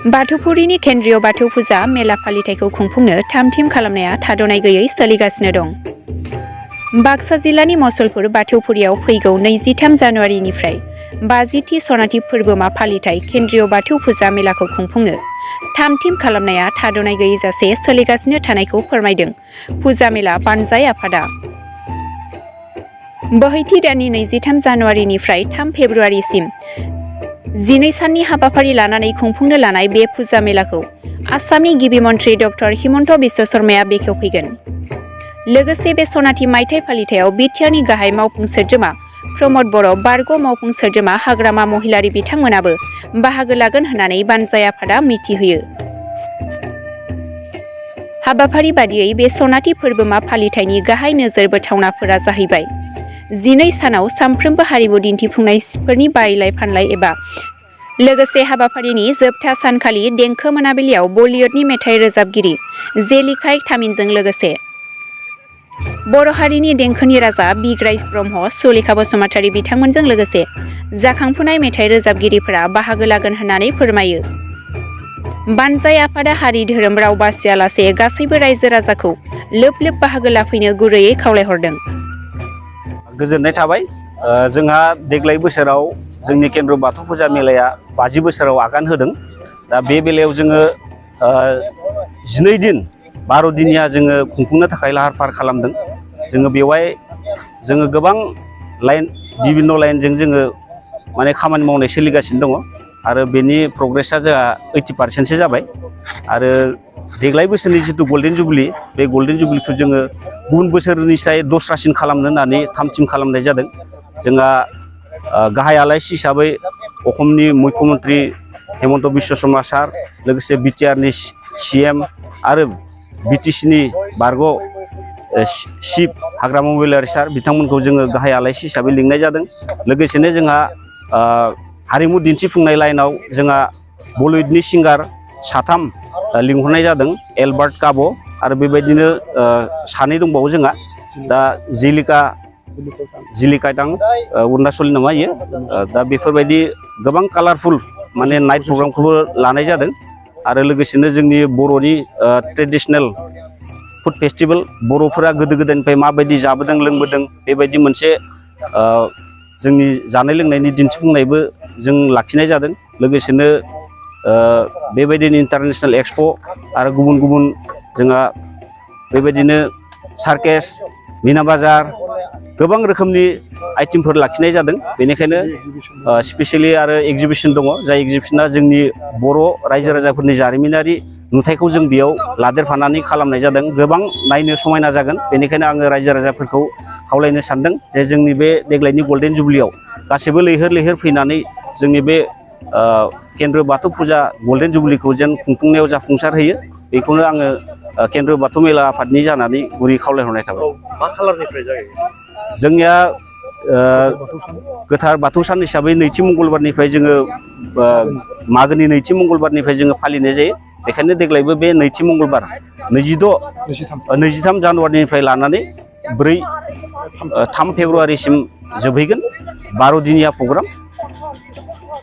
बाथौफुरिनि केन्द्रीय बाथौ फुजा मेला फालिथायखौ खुंफुंनो थाम-थिम खालामनाया थाद'नाय गैयै सोलिगासिनो दं। बाक्सा जिल्लानि मसलपुर बाथौफुरियाव फैगौ 23 जानुवारिनिफ्राय 50थि सनाथि फोरबोमा फालिथाय केन्द्रीय बाथौ फुजा मेलाखौ खुंफुंनो थाम-थिम खालामनाया थाद'नाय गैयै जासे सोलिगासिनो थानायखौ फोरमायदों फुजा मेला बानजाय आफादा। बोहैथि दाननि 23 जानुवारिनिफ्राय 3 फेब्रुवारिसिम 12 साननि हाबाफारि लानानै खुंफुंनो लानाय बे फुजा मेलाखौ आसामनि गिबि मन्थ्रि डक्टर हिमन्त बिश्व शर्माया बेखेवफैगोन। लोगोसे बे सनाथि मायथाइ फालिथायाव बिटिआरनि गाहाय मावफुं सोद्रोमा प्रमद बर', बारग' मावफुं सोद्रोमा हाग्रामा महिलारि बिथांमोनाबो बाहागो लागोन होननानै बानजाय आफादा मिथिहोयो। हाबाफारि बादियै बे सनाथि फोरबोमा फालिथायनि गाहाय नोजोर बोथावनाफोरा जाहैबाय 12 सानाव सानफ्रोमबो हारिमु दिन्थिफुंनायफोरनि बायलाय-फानलाय एबा लोगोसे हाबाफारिनि जोबथा सानखालि देंखो मोनाबिलियाव बलिउडनि मेथाइ रोजाबगिरि जेलिकाय तामिनजों लोगोसे बर' हारिनि देंखोनि राजा बिग्राय ब्रह्म, सुलेखा बसुमतारी बिथांमोनजों लोगोसे जाखांफुनाय मेथाइ रोजाबगिरिफोरा बाहागो लागोन होननानै फोरमायो। बानजाय आफादा हारि धोरोम राव बासियालासे गासैबो रायजो राजाखौ लोब लोब बाहागो लाफैनो गुरैयै खावलायहरदों। गोजोननाय थाबाय। जोंहा देग्लाय बोसोराव जोंनि केन्द्र बाथौ फुजा मेलाया 50 बोसोराव आगान होदों। दा बे बेलायाव जोङो 12 दिन 12 दिनिया जोङो खुंफुंनो थाखाय लाहार फाहार खालामदों। जोङो बेवहाय जोङो गोबां लाइन बिभिन्न लाइनजों जोङो माने खामानि मावनाय सोलिगासिनो दङ आरो बेनि प्रग्रेसा जोंहा 80% जाबाय। आरो देग्लाय बोसोरनि जितु गल्डेन जुबलि, बे गल्डेन जुबलिखौ जोङो गुबुन बोसोरनिफ्राय दस्रासिन खालामनो होननानै थाम-थिम खालामनाय जादों। जोंहा गाहाय आलासि हिसाबै असमनि मुख्यमन्त्रि हिमन्त बिश्व शर्मा सार, लोगोसे बिटिआरनि CM आरो बिटिसिनि बारग' चिफ हाग्रामा महिलारि सार बिथांमोनखौ जोङो गाहाय आलासि हिसाबै लिंनाय जादों। लोगोसेनो जोंहा हारिमु दिन्थिफुंनाय लाइनाव जोंहा बलिउडनि सिंगार 3 लिंहरनाय जादों, एलबार्ट काब' आरो बेबायदिनो 2 दंबावो जोंहा। दा जिलिकातां अरुणाचलनि नामा इयो। दा बेफोरबायदि गोबां कालारफुल माने नाइट प्रग्रामखौबो लानाय जादों। आरो लोगोसेनो जोंनि बर'नि ट्रेडिसनेल फुड फेस्टिभेल, बर'फोरा गोदो गोदायनिफ्राय माबायदि जाबोदों लोंबोदों बेबायदि मोनसे जोंनि जानाय लोंनायनि दिन्थिफुंनायबो जों लाखिनाय जादों। लोगोसेनो बेबायदिनो इन्टारनेशनेल एक्सप' आरो गुबुन गुबुन जोंहा बेबायदिनो सार्केस, मिना बाजार गोबां रोखोमनि आइटेमफोर लाखिनाय जादों। बेनिखायनो स्पेसियेलि आरो एग्जिबिसन दङ, जाय एग्जिबिसना जोंनि बर' रायजो राजाफोरनि जारिमिनारि नुथायखौ जों बेयाव लादेरफानानै खालामनाय जादों। गोबां नायनो समायना जागोन। बेनिखायनो आङो रायजो राजाफोरखौ खावलायनो सानदों जे जोंनि बे देग्लायनि गल्डेन जुबलियाव गासैबो लैहोर लैहोर फैनानै जोंनि बे केन्द्र बाथौ फुजा गल्डेन जुबलिखौ जेन खुंफुंनायाव जाफुंसार होयो, बेखौनो आङो केन्द्र बाथौ मेला आफादनि जानानै गुरै खावलायहरनाय थाबाय। मा खालारनिफ्राय जायो? जोंनिया गोथार बाथौ सान हिसाबै नैथि मंगलबारनिफ्राय जोङो मागोनि नैथि मंगलबारनिफ्राय जोङो फालिनाय जायो। बेखायनो देग्लायबो बे नैथि मंगलबार 23 जानुवारिनिफ्राय लानानै 3 फेब्रुवारिसिम जोबहैगोन। 12 दिनिया प्रग्राम।